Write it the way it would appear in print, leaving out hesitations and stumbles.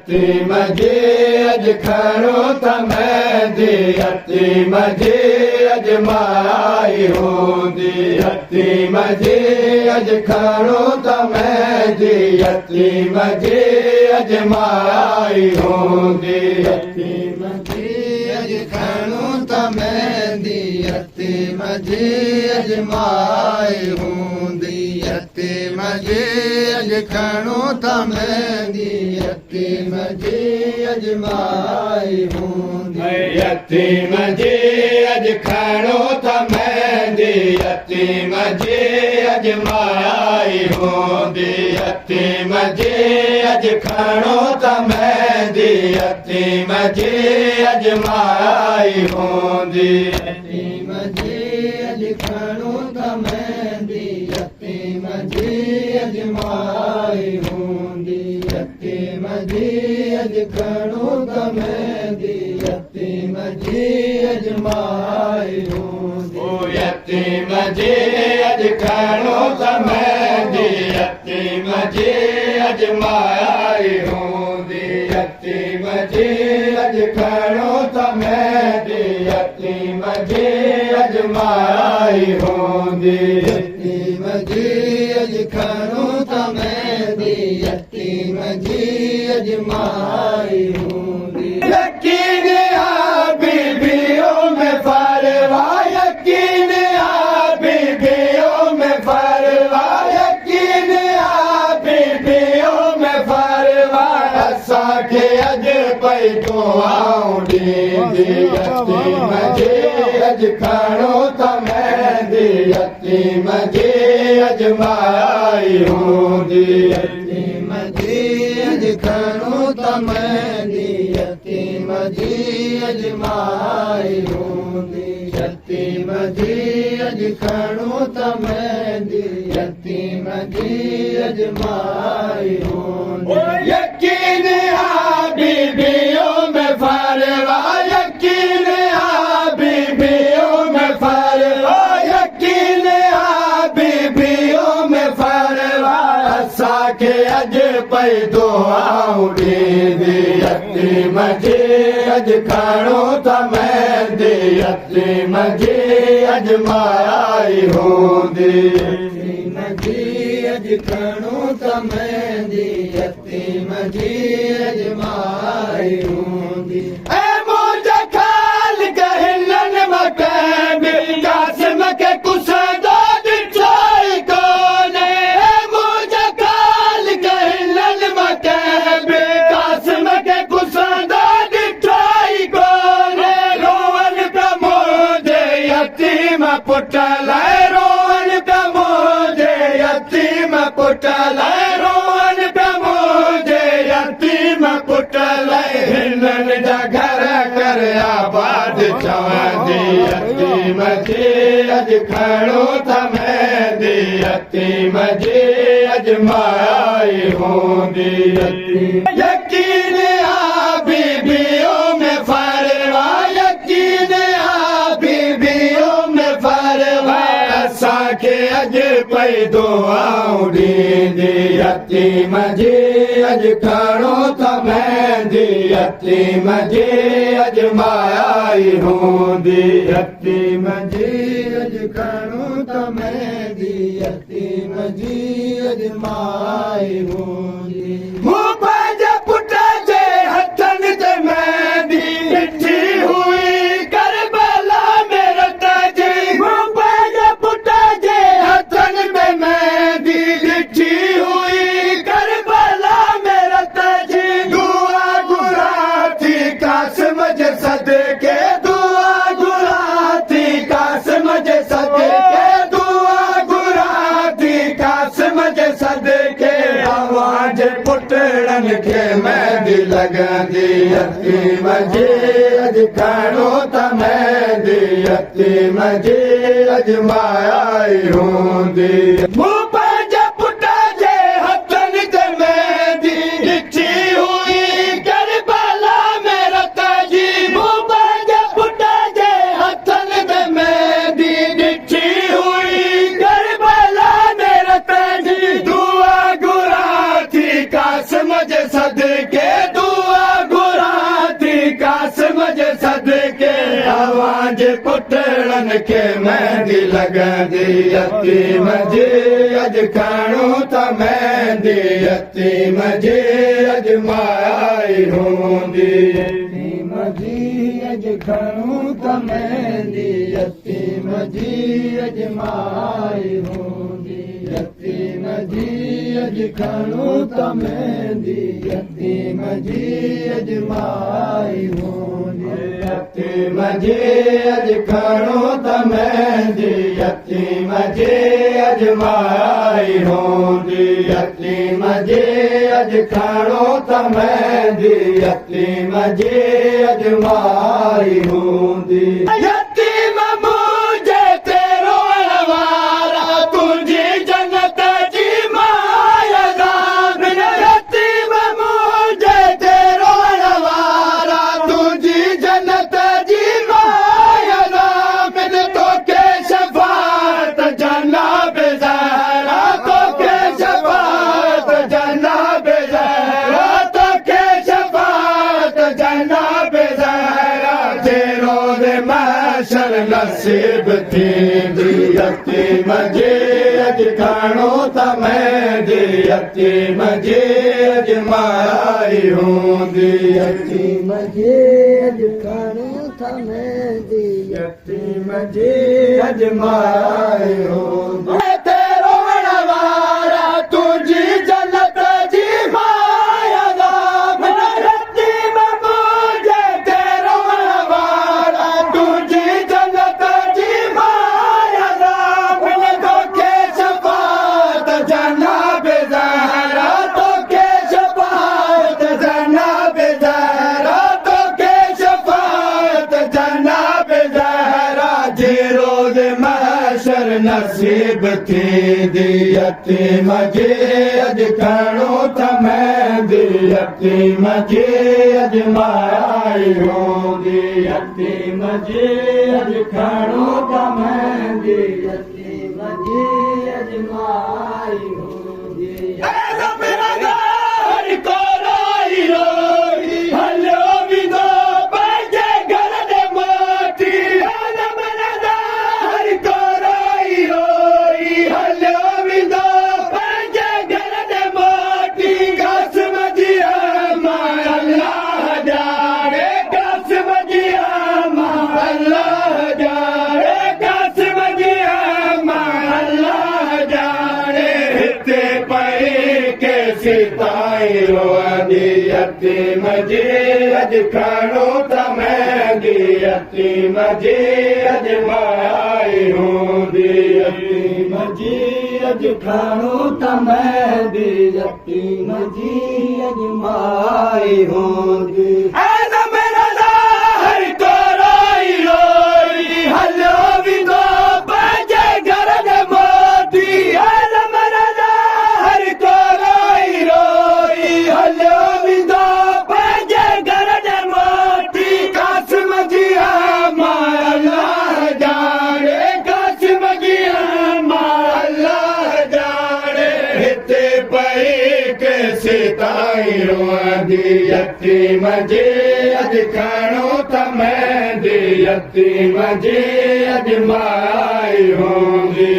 يتيم جي اڄ کڻو ته مهندي، يتيم جي اڄ مائي هوندي، يتيم جي اڄ کڻو ته مهندي، يتيم جي اڄ مائي هوندي، يتيم جي اڄ کڻو ته مهندي، يتيم جي اڄ مائي هوندي، يتيم جي اڄ کڻو ته مهندي، يتيم جي اڄ مائي هوندي، يتيم جي اڄ کڻو ته مهندي، يتيم جي اڄ مائي هوندي، يتيم جي اڄ کڻو ته مهندي، يتيم جي اڄ مائي هوندي، يتيم جي اڄ کڻو ته مهندي، يتيم جي اڄ مائي هوندي، يتيم جي اڄ کڻو ته مهندي، يتيم جي اڄ مائي هوندي، يتيم جي اڄ کڻو ته مهندي، يتيم جي اڄ مائي هوندي، يتيم جي اڄ کڻو ته مهندي، يتيم جي اڄ مائي هوندي، يتيم جي اڄ کڻو ته مهندي، يتيم جي اڄ مائي هوندي. यकीन आ बीबियों में फरवा, यकीन आ बीबियों में फरवा, यकीन आ बीबियों में फरवा, असांखे अॼु पई दुआऊं ॾींदी, यतीम जे अॼु खणो त मेहंदी, यतीम जे अॼु माई हूंदी, यतीम जी अॼु खणो त मेहंदी, यतीम जी अॼु माई हूंदी, यतीम जी अॼु खणो त मेहंदी, यतीम जी अॼु माई हूंदी। यकीन आ बीबियों में फरवा, यकीन आ बीबियों में फरवा, यकीन आ बीबियों में फरवा, असांखे अॼु पई दुआऊं ॾींदी, यतीम जे अॼु खणो त मेहंदी, यतीम जे अॼु माई हूंदी, यतीम जी अॼु खणो त मेहंदी, यतीम जी अॼु माई हूंदी। ऐं मुंहिंजा ख़ालिक हिननि मां कंहिं बि कासिम खे कुसंदो ॾिठो ई कोन्हे, ऐं मुंहिंजा ख़ालिक हिननि मां कंहिं बि कासिम खे कुसंदो ॾिठो ई कोन्हे, रोअनि पिया मुंहिंजे यतीम पुट लाइ, रोअनि पिया मुंहिंजे यतीम पुट लाइ, रोअनि पिया मुंहिंजे यतीम पुट लाइ, हिननि जा घर कर आबाद चवंदी, यतीम जे अॼु खणो त मेहंदी, यतीम जे अॼु माई हूंदी, यकीन आ बीबियों में फरवा, यकीन आ बीबियों में फरवा, असांखे अॼु पई दुआऊं ॾींदी, यतीम जे अॼु खणो त मेहंदी, यतीम जे अॼु माई हूंदी, यतीम जी अॼु खणो त मेहंदी, यतीम जी अॼु माई हूंदी। मूं पंहिंजे पुट जे हथनि ते मेहंदी ॾिठी हुई करबला में रत जी, मूं पंहिंजे पुट जे हथनि ते मेहंदी ॾिठी हुई करबला में रत जी, दुआ घुरां थी कासिम जे सदके, दुआ घुरां थी कासिम जे सदके, दुआ घुरां थी कासिम जे सदके, अव्हां जे पुटड़नि खे मेहंदी लॻंदी, यतीम जे अॼु खणो त मेहंदी, यतीम जे अॼु माई हूंदी। मूं पंहिंजे पुट जे हथनि ते मेहंदी ॾिठी हुई करबला में रत जी, मूं पंहिंजे पुट जे हथनि ते मेहंदी ॾिठी हुई करबला में रत जी, दुआ घुरां थी कासिम जे सदके, दुआ कंहिंखे मेहंदी लॻंदी यतीम जी अॼु खणूं था मेहंदी यतीम जी अॼु माई हूंदी यतीम जी अॼु खणूं था मेहंदी यतीम जी अॼु माई हूंदी यतीम जी अॼु खणूं था मेहंदी यतीम जी अॼु माई हूंदी यतीम जी अॼु खणूं था मेहंदी यतीम जी अॼु माई हूंदी यतीम जी अॼु खणूं था मेहंदी यतीम जी अॼु माई हूंदी यतीम मुंहिंजे ते रोअण वारा तुंहिंजी जन्नत जी माया ज़ामिन यतीम मुंहिंजे ते रोअण वारा तुंहिंजी जन्नत जी माया ज़ामिन तोखे शफ़ाअत जनाब ज़हरा तोखे शफ़ाअत जनाब ज़हरा तोखे शफ़ाअत जनाब ज़हरा जे रोज़ महशर नसीब थींदी यतीम जी अॼु खणूं था मेहंदी यतीम जी अॼु माई हूंदी यतीम जी अॼु खणूं था मेहंदी यतीम जी अॼु माई हूंदी ते रोअण वारा तुंहिंजी जन्नत जी माया ज़ामिन यतीम मुंहिंजे ते रोअण वारा तुंहिंजी जन्नत जी माया ज़ामिन तोखे शफ़ाअत जनाब ज़हरा तोखे शफ़ाअत जनाब ज़हरा तोखे शफ़ाअत जनाब ज़हरा जे रोज़ महशर नसीब थींदी यतीम जी अॼु खणूं था मेहंदी यतीम जी अॼु माई हूंदी यतीम जी अॼु खणूं था मेहंदी यतीम जी अॼु माई हूंदी यतीम जी अॼु खणूं था मेहंदी यतीम जी अॼु माई हूंदी यतीम जी अॼु खणूं था मेहंदी यतीम जी अॼु माई हूंदी यतीम जी अॼु खणूं था मेहंदी यतीम जी अॼु माई हूंदी।